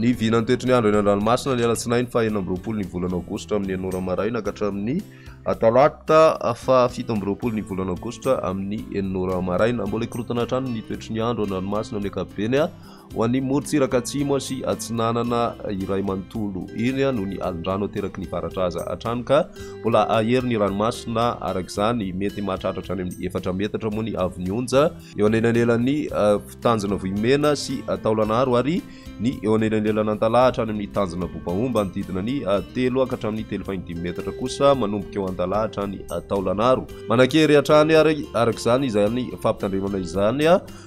Ny vinan'ny toetry ny andro eny an-dranomasina ny alatsinainy faha 26 ny volana aogositra amin'ny enina ora maraina ka hatramin'ny talata faha 27 ny volana aogositra amin'ny enina ora maraina. Mbola hikorotana hatrany ny toetry ny andro an-dranomasina amin'ny ankapobeny ho an'ny morontsiraka atsimo sy atsinanana iray manontolo iny noho ny alin-drano ateraky ny varatra aza hatrany ka mbola hahery ny ranomasina araka izany mety mahatratra hatrany amin'ny efatra metatra moa ny haavon'ny onja eo anelanelan'ny tanjona Vohimena sy Taolagnaro ary ny eo anelanelan'Antalaha hatrany amin'ny tanjona Bobaomba manodidina ny 3 ka hatramin'ny 3,5 metatra kosa manomboka eo Antalaha hatrany Taolagnaro. Manan-kery hatrany ary araka izany izany fampitandremana izany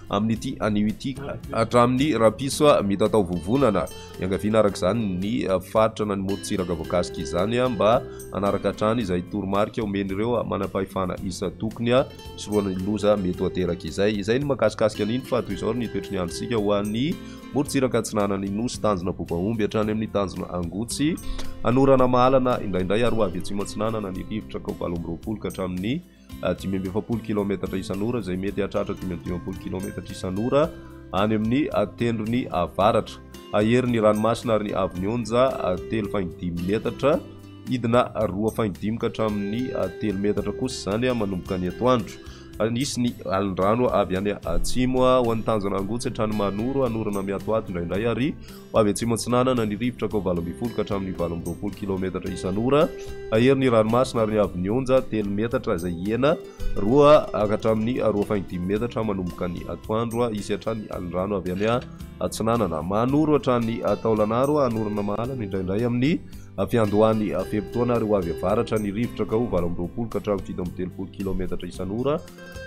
amin'ity anio ity hatramin'ny rahampitso mitatao vovonana. Iangaviana araka izany ny faritra na ny morontsiraka voakasika izany mba hanaraka hatrany izay toromarika omen'ireo manam-pahefana isan-tokony. Sorohana ny loza mety ho ateraka izay. Izay ny mahakasikasika an'iny fa toy izao ny toetry ny androntsika ho an'ny morontsiraka atsinanan'ny Nosy, tanjona Bobaomby hatrany amin'ny tanjona Angotsy. Hanorana mahalana indraindray ary ho avy atsimo atsinanana ny rivotra ka ho 28 ka hatramin'ny 45 kilaometatra isan'ora izay mety hahatratra 55 kilaometatra isan'ora any amin'ny tendrony avaratra. Hahery ny ranomasina ary ny haavon'ny onja 3,5 metatra. Hidina 2,5 ka hatramin'ny 3 metatra kosa izany manomboka ny atoandro. Nisy ny alin-drano avy any atsimo ho an'ny tanjona Angotsy hatrany Mahanoro, hanorana miatoato indraindray ary ho avy atsimo atsinanana ny rivotra ka ho 18 ka hatramin'ny 28 kilaometatra isan'ora. Hahery ny ranomasina ary ny haavon'ny onja 3 metatra izay hihena 2 ka hatramin'ny 2,5 metatra manomboka ny atoandro. Hisy hatrany ny alin-drano avy any atsinanana. Mahanoro hatrany Taolagnaro, hanorana mahalana indraindray amin'ny Fiandohan'ny fe-potoana ary ho avy avaratra ny rivotra ka ho 28 ka hatramin'ny 37 kilaometatra isan'ora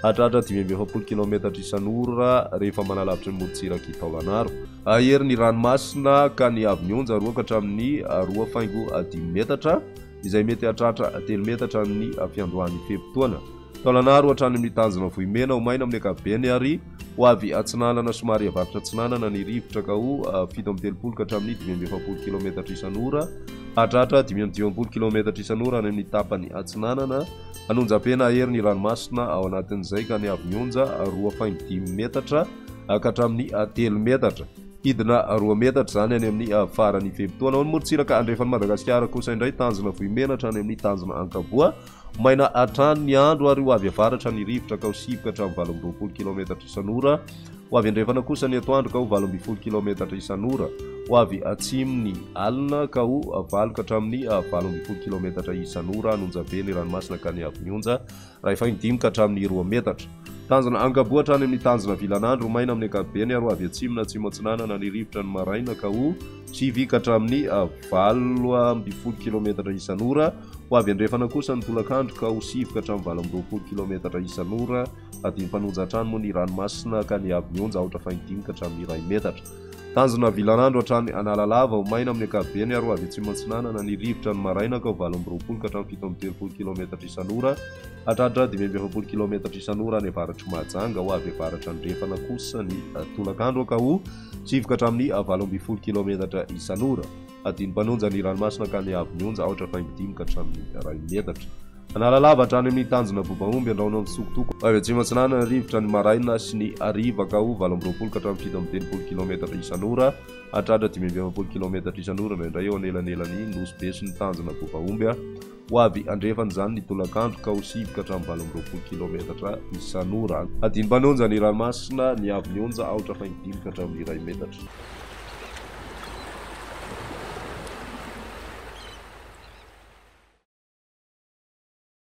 hatratra 45 kilaometatra isan'ora rehefa manalavitra ny morontsirak'i Taolagnaro. Hahery ny ranomasina ka ny haavon'ny onja 2 ka hatramin'ny 2,5 metatra izay mety hatratra 3 metatra amin'ny fiandohan'ny fe-potoana. Taolagnaro hatrany amin'ny tanjona Vohimena ho maina amin'ny ankapobeny ary ho avy atsinanana somary avaratra atsinanana ny rivotra ka ho 37 ka hatramin'ny 45 kilaometatra isan'ora hatratra 55 kilaometatra isan'ora any amin'ny tapany atsinanana. Hanonjam-pena hahery ny ranomasina ao anatin'izay ka ny haavon'ny onja 2,5 metatra ka hatramin'ny 3 metatra. Hidina 2 metatra izany any amin'ny faran'ny fe-potoana. Ao ny morontsiraka andrefan'i Madagasikara kosa indray tanjona Vohimena hatrany amin'ny tanjona Ankaboa. Maina hatrany ny andro ary ho avy avaratra ny rivotra ka ho 9 ka hatramin'ny 28 kilaometatra isan'ora. Ho avy andrefana kosa ny atoandro ka ho 18 kilaometatra isan'ora. Ho avy atsimo ny alina ka ho 8 ka hatramin'ny 18 kilaometatra isan'ora. Hanonja be ny ranomasina ka ny haavon'ny onja raha efa in-dimy ka hatramin'ny 2 metatra. Tanjona Ankaboa hatrany amin'ny tanjona Vilanandro, maina amin'ny ankapobeny ary ho avy atsimo na atsimo atsinanana ny rivotra ny maraina ka ho 9 ka hatramin'ny 18 kilaometatra isan'ora. Ho avy andrefana kosa ny tolakandro ka ho 9 ka hatramin'ny 28 kilaometatra isan'ora. Hadino mpanonja hatrany moa ny ranomasina ka ny haavon'ny onja aotra faingo dimy ka hatramin'ny iray metatra. Tanjona Vilanandro hatrany Analalava, ho maina amin'ny ankapobeny ary ho avy atsimo atsinanana ny rivotra ny maraina ka ho 28 ka hatramin'ny 37 kilaometatra isan'ora hatratra 45 kilaometatra isan'ora any avaratr'i Mahajanga. Ho avy avaratra andrefana kosa ny tolakandro ka ho 9 ka hatramin'ny 18 kilaometatra isan'ora. Hadino mpanonja ny ranomasina ka ny haavon'ny onja 4,5 ka hatramin'ny iray metatra. Analalava hatrany amin'ny tanjona Bobaomby, Andrahona mitsokotoko avy atsimo atsinanana ny rivotra ny maraina sy ny hariva ka ho 28 ka hatramin'ny 37 kilaometatra isan'ora hatratra 45 kilaometatra isan'ora indraindray eo anelanelan'ny Nosy Be sy ny tanjona Bobaomby. Ho avy andrefana izany ny tolakandro ka ho 9 ka hatramin'ny 28 kilaometatra isan'ora. Hadino mpanonja ny ranomasina ny haavon'ny onja 4,5 ka hatramin'ny iray metatra.